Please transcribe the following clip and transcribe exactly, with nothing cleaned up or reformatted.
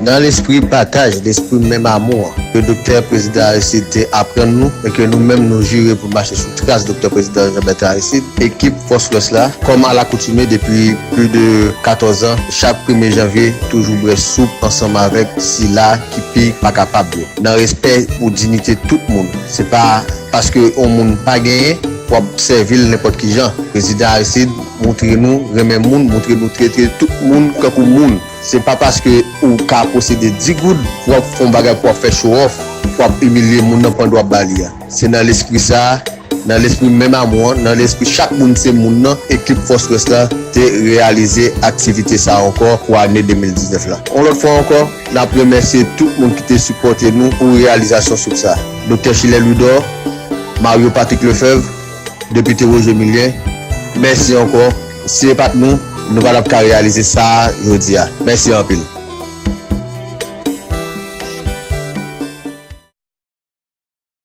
Nan lespri pataj, lespri menm amou an, ke Doktè Prezidan Aristide te aprann nou, e ke nou menm nou jire pou n mache sou tras Doktè Prezidan Jean Bertrand Aristide, ekip Fòs Lwès la, kòm alakoutime depi plis de katòz an, chak premye janvye, toujou bwè soup ansanm avèk sila ki pi pa kapab yo. Nan respè pou diyite tout moun. Se pa paske yon moun pa genyen, w ap sèvi l nenpòt ki jan. Prezidan Aristide montre nou renmen moun, montre nou trete tout moun kankou moun. Se pa paske ou ka posede dis goud, w ap fè yon bagay pou w ap fè show off, pou w ap imilye moun nan pandan w ap ba li a. Se nan lespri sa a, nan lespri menm amou an, nan lespri chak moun se moun nan, ekip Fòs Lwès la te reyalize aktivite sa a ankò pou ane de mil diznèf la. Yon lòt fwa ankò, n ap remèsye tout moun ki te sipòte nou pou reyalizasyon soup sa a. Doktè Chilè Louidor, Mario Patrick Lefebvre, Depite Roger Millien, mèsi ankò. Si se pa t nou, nou pa t ap ka reyalize sa a jodi a. Mèsi anpil.